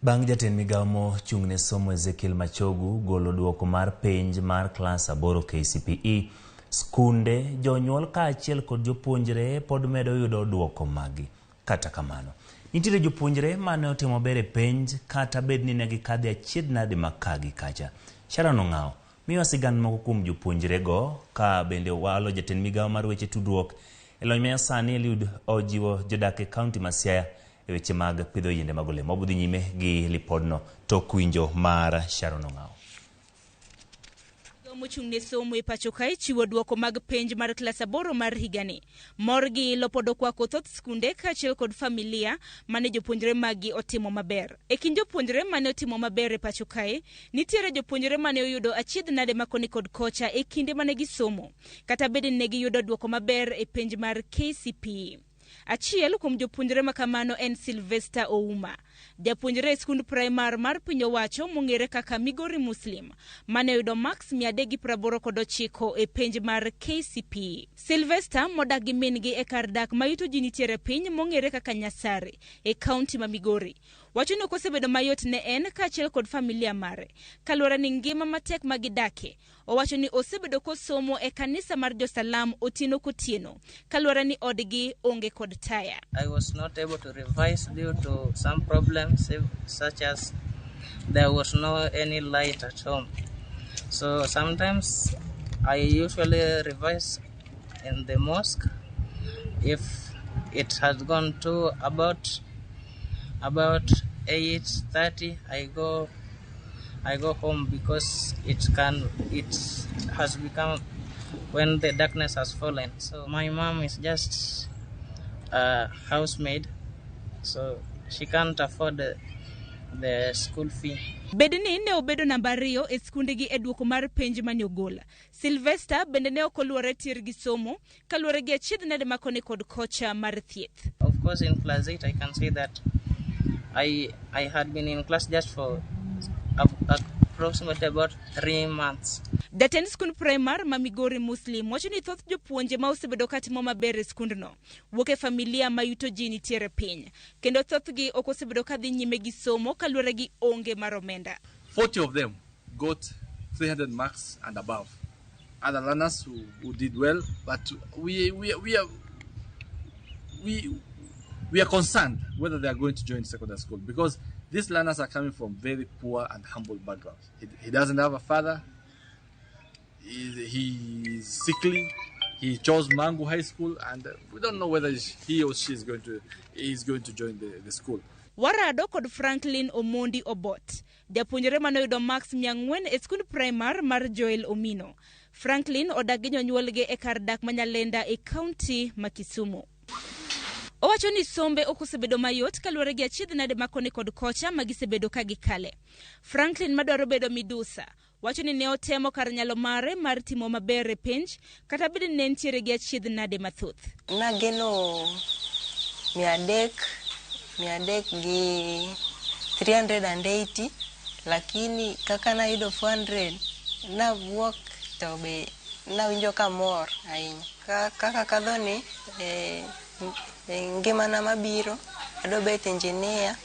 Bang' jatend migawo mochung' ne somo Ezekiel Machogu golo duoko mar penj mar klas aboro KCPE, skunde, jonyuol kaachiel kod jopuonjre pod medo yudo duoko maggi. Kata kamano, nitiere jopuonjre mane otimo maber e penj kata bed ni ne gikadhe achiedh nade ma ka gi kacha. Sharon Ong'awo miyowa sigand moko kuom jopuonjrego ka bende walo jatend migawo mar weche tudruok e lony manyasani Eliud ojiwo jodak e kaunti ma Siaya e weche mag pidho yiende mag olemo. Wabiro dhi nyime gi lipodno tok winjo mar Sharon Ong'awo. Migawo mochung' ne somo e pacho kae chiwo duoko mag penj mar klas aboro mar higani. Mor gi ilo pod okwako thoth skunde kaachiel kod familia mane jopuonjre maggi otimo maber. E kind jopuonjre mane otimo maber e pacho kae, nitiere jopuonjre mane oyudo achiedh nade ma koni kod kocha e kinde mane gisomo, kata bed ni ne giyudo duoko maber e penj mar KCPE. Achiel kuom jopuonjre ma kamano en Sylvester Ouma, japuonjre e skund praimar mar piny owacho mong'ere kaka Migori Muslim, mane oyudo maks 389 e penj mar KCPE. Sylvester modak gi min-gi e kar dak ma yuto ji nitiere piny mong'ere kaka Nyasare e kaunti ma Migori, wacho ni ok osebedo mayot ne en kaachiel kod familia mare kaluwore ni ngima matek ma gidake. Owacho ni osebedo kosomo e kanisa mar jo-Salam otieno kotieno kaluwore ni odgi onge kod taya. I was not able to revise due to some problems such as there was no any light at home. So sometimes I usually revise in the mosque. If it has gone to about 8:30, I go home because it has become when the darkness has fallen. So my mom is just a housemaid, so she can't afford the school fee. Bed ni ne obedo namba ariyo e skundegi e duoko mar penj mane ogol. Sylvester bende ne ok oluwore tir gi somo kaluwore gi achiedh nade ma koni kod kocha mar thieth. Of course, in class 8, I can say that I had been in class just for approximately about 3 months. Jatend skund primar ma Migori Muslim wacho ni thoth jopuonje ma osebedo katimo maber e skundno wuok e familia ma yuto ji nitiere piny kendo thothgi ok osebedo ka dhi nyime gi somo kaluwore gi onge mar omenda. 40 of them got 300 marks and above. Other learners who did well, but we are concerned whether they are going to join secondary school because these learners are coming from very poor and humble backgrounds. He doesn't have a father. He's sickly. He chose Mangu High School, and we don't know whether he or she is going to join the school. Warado kod Franklin Omondi Obot, japuonjre manoyudo marks 400 e skund primar mar Joel Omino. Franklin odak gi jonyuolgi e kar dak ma Nyalenda e kaunti ma Kisumu. Owacho ni sombe ok osebedo mayot kaluwore gi achiedh nade ma koni kod kocha ma gisebedo ka gikale. Franklin madwaro bedo midusa wacho ni ne otemo kar nyalo mare mar timo maber e penj kata bed ni ne nitiere gi achiedh nade mathoth. Nageno 300, 300 gi 380, lakini kaka nayudo 400 nawuok to be nawinjo kamor ahinya. Kaka kadhoni e ngimana mabiro adwa bet engineer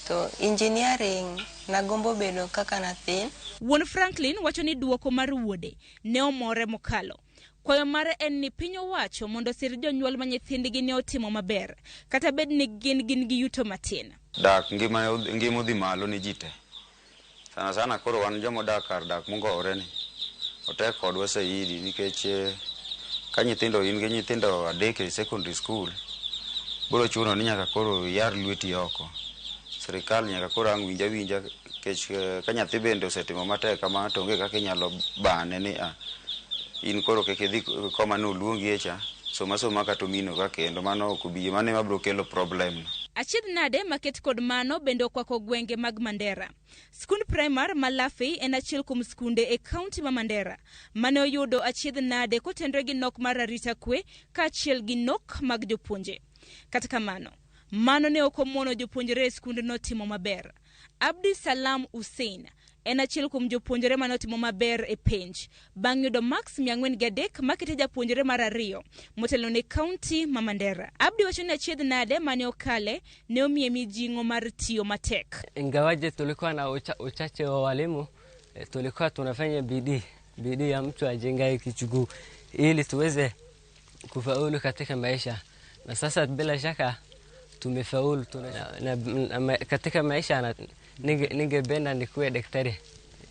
to engineering nagombo bedo kaka nathin. Wuon Franklin wacho ni duoko mar wuode ne omore mokalo. Kwayo mare en ni piny owacho mondo osir jonyuol ma nyithindgi ne otimo maber kata bed ni gin gin gi yuto matin. Dak ngima ngima odhi malo ne ji te. Sana sana koro wan joma odak kar dak mongowore ni otek kodwa saidi nikech ka nyithindo in gi nyithindo adek e secondary school biro chuno ni nyaka koro iyar lweti oko. Sirikal nyaka koro ang' winj awinja nikech ka nyathi bende osetimo matek kamano to onge kaka inyalo bane ni a in koro kik idhi koma noluongie cha soma soma kata omino ka kendo mano ok obi mano ema biro kelo problem no. Achiedh nade maket kod mano bende okwako gwenge mag Mandera. Skund primar ma Lafey en achiel kuom skunde e kaunti ma Mandera mane oyudo achiedh nade kotenore gi nok mar arita kwe kaachiel gi nok mag jopuonje. Kata kamano, mano ne ok omono jopuonjre e skundno timo maber. Abdi Salam Hussein en achiel kuom jopuonjre mane otimo maber e penj bang' yudo marks 403 makete japuonjre mar ariyo motelo ne kaunti ma Mandera. Abdi wacho ni achiedh nade mane okale ne omiye mijing'o mar tiyo matek. Ingawaje tulikuwa na uchache wa walimu, tulikuwa tunafanya bidii, bidii ya mtu ajengaye kichuguu ili tuweze kufaulu katika maisha, na sasa bila shaka tumefaulu na katika maisha na ningependa nikuwe daktari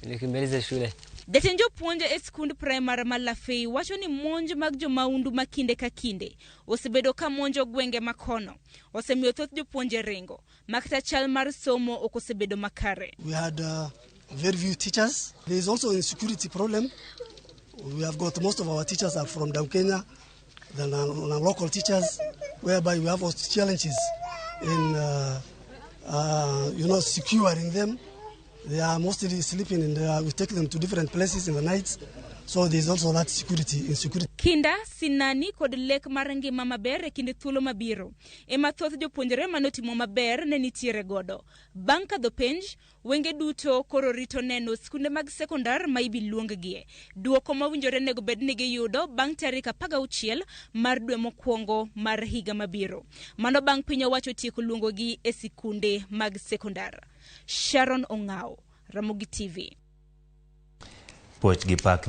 nikimaliza shule. Jatend jopuonj e skund primar ma Lafey wacho ni monj mag jomaundu ma kinde ka kinde osebedo ka monjo gwenge makono osemiyo thoth jopuonje ringo ma kata chal mar somo ok osebedo makare. We had very few teachers. There is also insecurity problem. We have got most of our teachers are from Down Kenya, the local teachers, whereby we have also challenges in securing them. They are mostly sleeping in the, we take them to different places in the night. So there is also that security, insecurity. Kinda, sinani kod lek mar ngima maber e kinde thuolo mabiro ema thoth jopuonjre manotimo maber ne nitiere godo. Bang' kadho penj, wenge duto koro rito neno skunde mag sekondar ma ibi luonggie. Duoko mowinjore nego bed ni giyudo bang' tarik 16 mar dwe mokwongo mar higa mabiro. Mano bang' piny owacho tieko luongogi e sikunde mag sekondar. Sharon Ong'ao, Ramogi TV. Puoch gi pak.